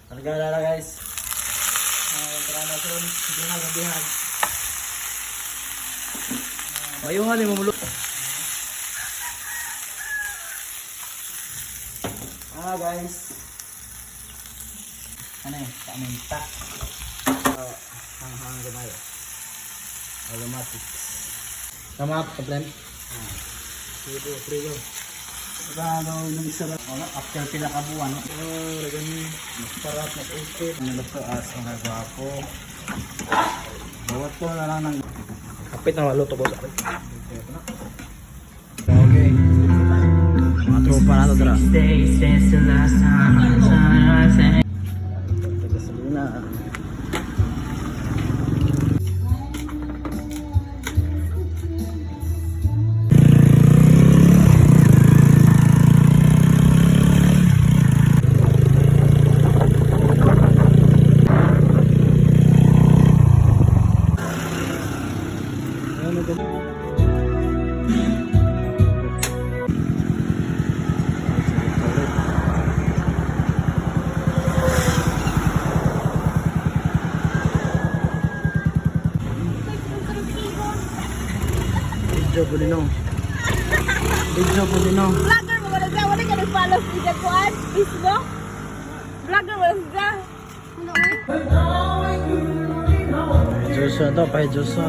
Nagala na, guys. Ah, tara na soon. Bihag, bihag. Mayuhan ni mamulo. Ah, guys. Ano eh, paminta. Hanghang gamay. Aromatics. Tama ka, blend. Sige, prego. Ano, nung isa ano, after pila ka buwan, no? Oh, gani. Mas parap, mas okay. Ang luto as ang gwapo. Bawat ko na lang ng. Kapit na maluto ko sa. Okay. Mga tropa na to tara. Gasolina. Video Bulino. Video Bulino. Vlogger mo wala siya, wala ka nag-follow sa iya kuan, Facebook. Vlogger wala siya. Ano eh? Joshua to, pa Joshua.